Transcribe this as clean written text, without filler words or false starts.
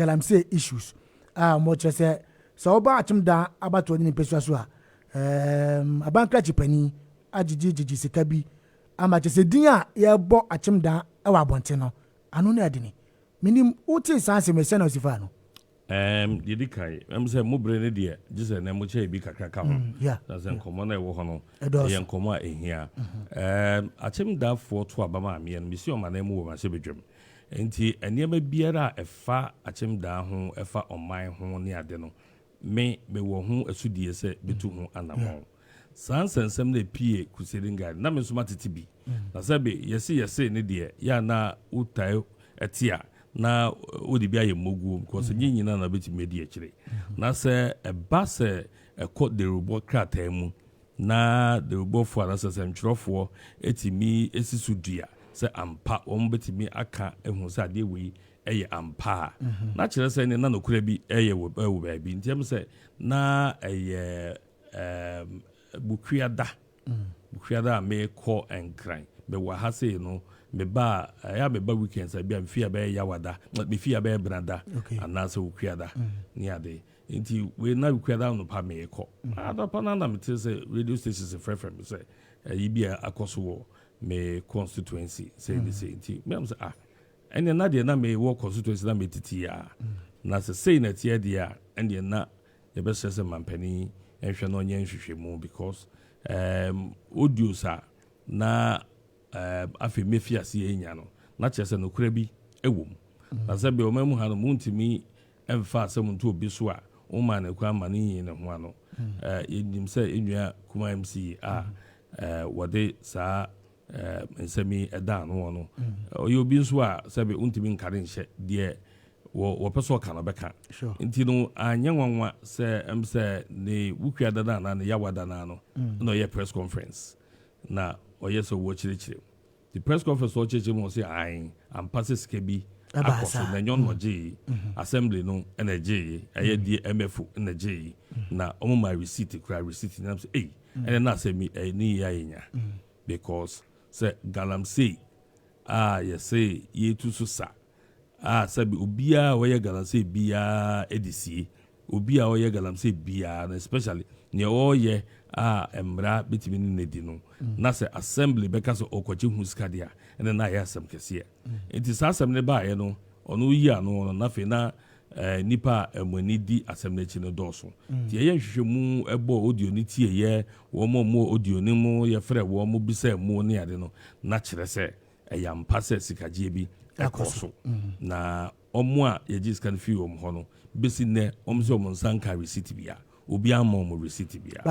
Galamsey issues a wɔkyerɛ sɛ wɔba Akyem Dan abatoɔ ne ne mpɛsua so a, abankrakye panin agyegye sika bi ama kyerɛ sɛ din a yɛbɔ Akyem Dan wɔ abɔnten no ano no ɛdene. Menim wote saa asɛm sɛ na ɔsi fa no. Deɛ kan sɛ mo bere ne deɛ gye sɛ na mokyɛ bi kakra ka ho na sɛ nkɔmmɔ no ɛwɔ hɔ no ɛyɛ nkɔmmɔ a ɛhia. Akyem Danfoɔ to aba ma ameɛ no, mesi ɔma mu wɔ mahyɛ badwam, nti nneɛma biara a ɛfa Akyem Dan ho, ɛfa ɔman ho ne ade no, me mewɔ ho asudie sɛ bɛtu ho anammɔn. Saa nsɛnsɛm no epie Crusading Guide na me nso matete bi na sɛbe yɛse ne deɛ yɛ a na wotae ɛte a na wode bi ayɛ mmoguo, because nye nyinaa na bɛtumi adi akyire. Na sɛ ɛba sɛ ɛkɔ derubɔ krataa mu na derubɔfoɔ anaasɛ sɛ ntwerɛfoɔ ɛtumi esi so dua sɛ ampa wɔn bɛtumi aka ehu sɛ adeɛ wei ɛyɛ ampa a, na kyerɛ sɛ ne na nokora bi ɛyɛ wɔ ɛwɔ baabi. Nti ɛmu sɛ na ɛyɛ Bukuada a mekɔ Nkran, mewɔ ha sei no, meba a ɛyɛ a meba weekends a bi a mfi a bɛyɛ Yawada, mefi a bɛyɛ Benada anaasɛ Wukuada ne ade. Nti wei na Wukuada anɔpa meekɔ adɔpa no na mete sɛ radio stations frɛfrɛ me sɛ ɛyi bi a akɔ so wɔ me constituency sɛ ne sɛ. Nti meam sɛ, ah, ɛneɛ na deɛ na mewɔ constituency na metete a na sɛ sei na ɛteɛ deɛ a, ɛneɛ na yɛbɛsrɛ sɛ mampanin nhwɛ na ɔnyɛ nhwehwɛmu, because audios a na afei mɛfi ase anya no na kyerɛ sɛ nokorɛ bi ɛwɔ mu. Na sɛ bɛ ɔma mu ha no, montumi ɛmfa asɛm nto obi so a woma ne kwan ma ne yi ne ho ano. Yɛnim sɛ ɛnua kuma MC a wɔde saa nsɛm yi ɛda ano wɔ no, ɔyɛ obi nso a sɛbe wontumi nkare nhyɛ deɛ wɔpɛ sɛ ɔka no bɛka. Nti no anyɛ nwanwa sɛ sɛ ne wukua dada anaa ne yawa dada no na ɔyɛ press conference na ɔyɛ sɛ wɔkyerɛkyerɛ mu. The press conference ɔkyerɛkyerɛ mu, ɔsɛ ae, ampa sɛ sika bi akɔ so na ɛnyɛ ɔno ɔgyee, assembly no ɛna ɛgyee, ɛyɛ deɛ MFO ɛna ɛgyee, na ɔmo ma receipt kura receipt nam sɛ ɛyi ɛna na asɛm yi ɛyɛ ne yie ayɛ nya, because sɛ galamsey a yɛsɛ yɛtu so sa a, sɛbi obiara a ɔyɛ galamsey biara ɛde sie, obi a ɔyɛ galamsey biara no, especially nea ɔreyɛ a mmara bɛtumi ne ne di no, na sɛ assembly bɛka sɛ ɔkɔgye ho sika deɛ a, ɛna na ayɛ asɛm kɛseɛ. Nti saa asɛm no baeɛ no, ɔno yi ano no, na afei na nipa a ɛmo ani di asɛm no akyi no dɔɔso. Nti ɛyɛ nhwehwɛmu, ɛbɔ audio no tie yɛ wɔn a wɔn audio no mu, yɛfrɛ wɔn mo bisa mu ne ade no, na kyerɛ sɛ ɛyɛ ampa sɛ sikagyeɛ bi ɛkɔ so. Na ɔmo a yɛgye sika no firi wɔn hɔ no, bɛsi nnɛ wɔn sɛ wɔn nsa nka receipt bia, obi ama wɔn receipt bia.